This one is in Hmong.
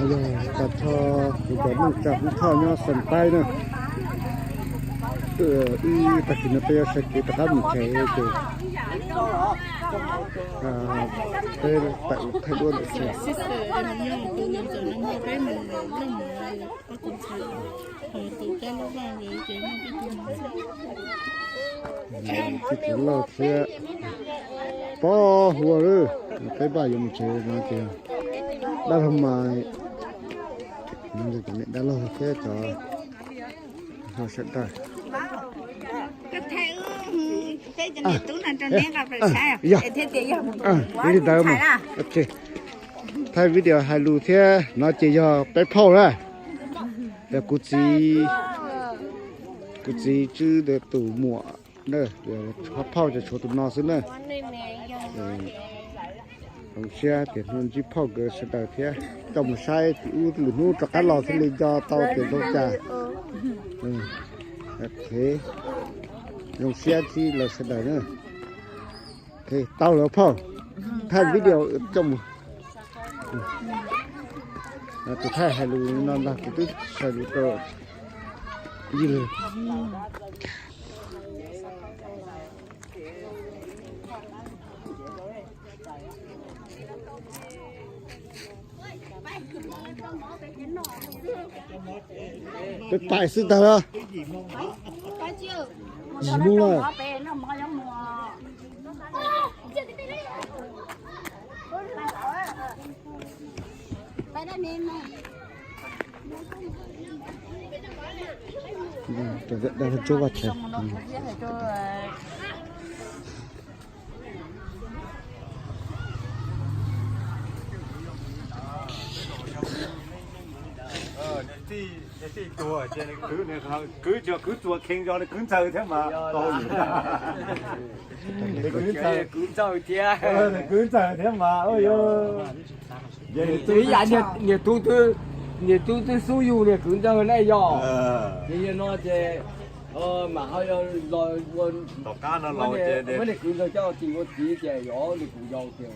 Yog tas tho kuv cov neej tsa Hmoob Thoj nyob Xas Taib na. Ib tag kis no peb yuav sawv kev rov qab mus tsev ces peb tawm thaij duab ntawm tsev. Tij Tuv Lauj thiab Pob Hua lawm, peb npaj yuav mus tsev no ces dab laug mas, dab laug thiab cov sawv daws. Yog li ntawd mas, thaij video hais lus thiab no ces yog peb phauj na, yog kuv txiv, kuv txiv Tswb tus muam na, phauj ces tshuav tus no xwb na. Zoo siab tias hnub ntsib phauj nkawd sawv daws thiab coj mus saib tim ub lwm hnub rov qab los thiaj li nco tau tias zoo cas. Zoo siab ntsib lawv sawv daws na. Tau lawm phauj, thaij video coj mus. Tus thaij hais lus no ntag, kuv twb hais lus rau yij lwg. Peb pais xwb tag los? Yim mus lawm. Kwv tsuas kheev zog, kwv ntxawg thiab mas. Kwv ntxawg thiab, kwv ntxawg thiab mas. Ib yam niag tub twb, niag tub twb xub yug niag kwv ntxawg na yog. Ces yog no ces mam ho los ua, muab niag kwv ntxawg coj ua txiv ua txiv ces yog niag kuv yau tiag.